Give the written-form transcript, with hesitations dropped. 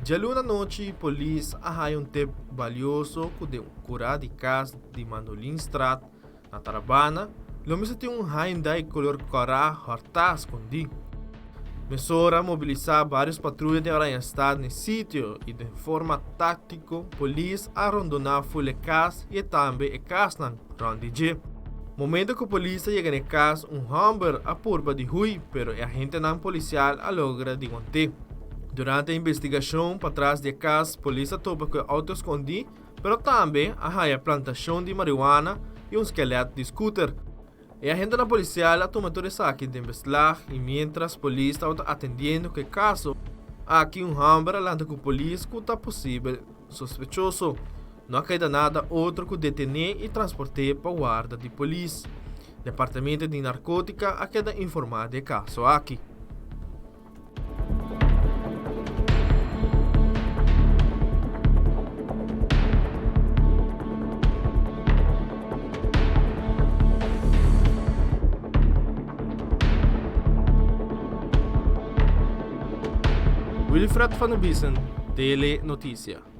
Djaluna anochi polis a haya un tip balioso ku den un kurá di kas di Mandolinstraat na Tarabana lo mester tin un Hyundai kolor kòrá hòrtá skondí. Mesora a mobilisá vários patruya di Oranjestad n'e sitio i den forma táktiko polis a rondoná ful e kas i tambe e kasnan rònt di dje. Momento ku polis a yega n'e kas un hòmber a purba di hui pero e agentenan polisial a logra di want'é. Durante e investigashon patras di e kas polis a topa ku e outo skondí pero tambe a haya plantashon di marihuana i un skelet di scooter. E agentenan polisial a tuma tur esaki den beslag i miéntras polis tabata atendiendo ku e kaso aki un hòmber a lanta ku polis ku ta posibel sospechoso. No a keda nada otro ku detené i transport'é pa warda di polis. Departamento di Narkótika a keda informá di e kaso aki. Wilfred van der Biesen, Tele Noticia.